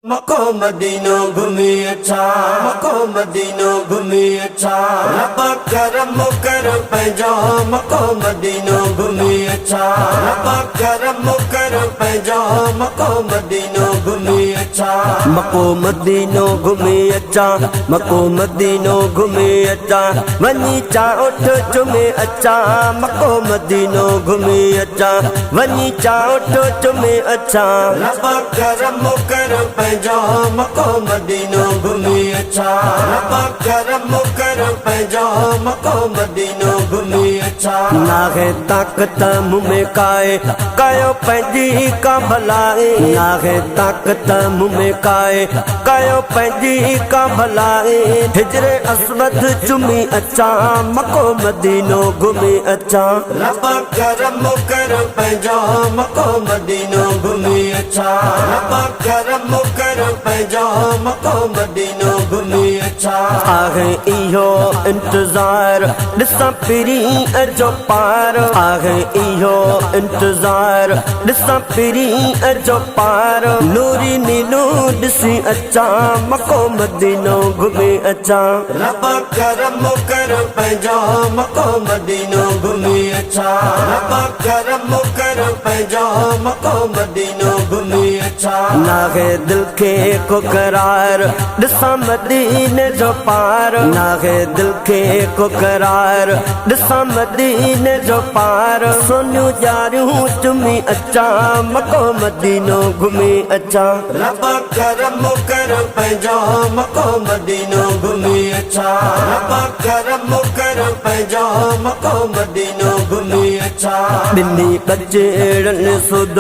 مڪو مدينو گهمي اچان، مڪو مدينو گهمي اچان، رب ڪرم ڪر پنهنجو، مڪو مدينو گهمي اچان، رب ڪرم ڪر پنهنجو، مڪو مدينو گهمي اچان، مڪو مدينو گهمي اچان، مڪو مدينو گهمي اچان، وڃي چانئٺ چمي اچان، مڪو مدينو گهمي اچان، وڃي چانئٺ چمي اچان. رب ڪرم ڪر پنهنجو، مڪو مدينو گهمي اچان، رب ڪرم ڪر پنهنجو، مڪو مدينو گهمي اچان. ناهي طاقت مون ۾ ڪائي، ڪيو پنهنجي ڪا ڀلائي، ناهي طاقت مون ۾ ڪائي، ڪيو پنهنجي ڪا ڀلائي، حجر اسود چمي اچان، مڪو مدينو گهمي اچان. رب ڪرم ڪر پنهنجو، مڪو مدينو گهمي اچان، رب ڪرم ڪر پنهنجو، مڪو مدينو گهمي اچان. آهي اهو انتظار، ڏسان پرينء جو پار، آهي اهو انتظار، ڏسان پرينء جو پار، نوري نينو ڏسي اچان، مڪو مدينو گهمي اچان. رب ڪرم ڪر پنهنجو، مڪو مدينو گهمي اچان، رب ڪرم ڪر پنهنجو، مڪو مدينو گهمي اچان. ناهي دل کي ڪو قرار، ڏسان مديني جو پار، ناهي دل کي ڪو قرار، ڏسان مديني جو پار، سونيون ڄاريون چمي اچان، مڪو مدينو گهمي اچان. رب ڪرم ڪر پنهنجو، مڪو مدينو گهمي اچان، رب ڪرم ڪر پنهنجو، مڪو مدينو گهمي اچان. ٻنهي ٻچڙن سوڌ،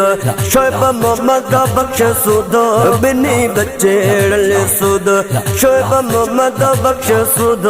شعيب محمد بخش سوڌ، ٻنهي ٻچڙن سوڌ، شعيب محمد بخش سوڌ،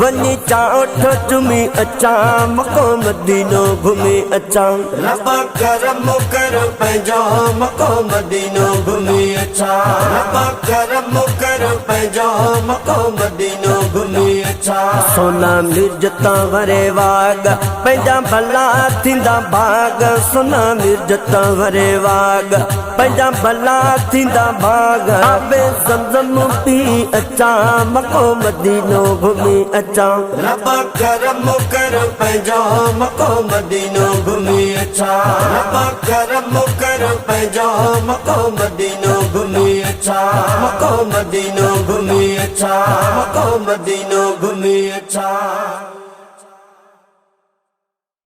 وڃي چانئٺ چمي اچان، مڪو مدينو گهمي اچان. رب ڪرم ڪر پنهنجو، مڪو مدينو گهمي اچان، رب ڪرم ڪر پنهنجو، مڪو مدينو گهمي اچان. سونا مرج تان وري واڳ، پنهنجا ڀلا ٿيندا ڀاڳ، سونا مرج تان وري واڳ، پنهنجا ڀلا ٿيندا ڀاڳ، آب زمزم پي اچان، مڪو مدينو گهمي اچان. رب ڪرم ڪر پنهنجو، مڪو مدينو گهمي اچان، رب ڪرم ڪر پنهنجو، مڪو مدينو گهمي اچان، مڪو مدينو گهمي اچان، مڪو مدينو گهمي اچان.